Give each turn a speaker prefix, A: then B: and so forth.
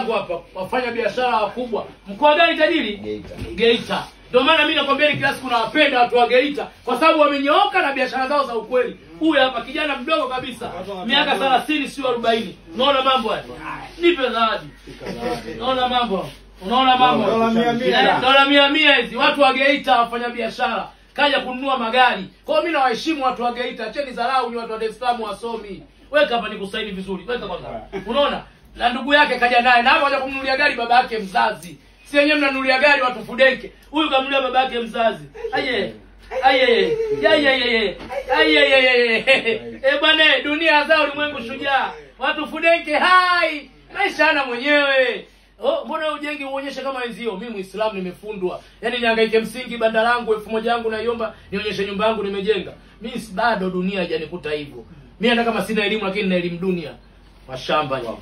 A: zangu hapa, wafanya biashara wakubwa. Mkoa gani tajiri?
B: Geita.
A: Geita. Ndio maana mimi nakwambia kila siku nawapenda watu wa Geita kwa sababu wamenyooka na biashara zao za ukweli. Huyu hapa kijana mdogo kabisa, miaka 30 sio 40. Unaona mambo haya? Nipe zawadi. Unaona mambo? Unaona mambo?
C: Dola 100.
A: Dola 100 hizi. Watu wa Geita wafanya biashara kaja kununua magari. Kwa hiyo mimi nawaheshimu watu wa Geita. Acheni dharau, ni watu wa Dar es Salaam wasomi. Weka hapa nikusaini vizuri. Weka kwanza. Unaona? Na ndugu yake kaja naye na hapa kaja kumnunulia gari baba yake mzazi. Si wenyewe mnanunulia gari watu fudenke. Huyu kamnunulia baba yake mzazi. Aye. Aye. Ya ya ya. Aye ya ya. Eh bwana, dunia zao ulimwengu shujaa. Watu fudenke hai. Maisha ana mwenyewe. Oh, mbona ujengi uonyeshe kama wenzio? Mimi Muislamu nimefundwa. Yaani nihangaike msingi banda langu 1000 yangu naiomba nionyeshe nyumba yangu nimejenga. Mimi bado dunia haijanikuta hivyo. Mimi hata kama sina elimu lakini nina elimu dunia. Mashamba hapo.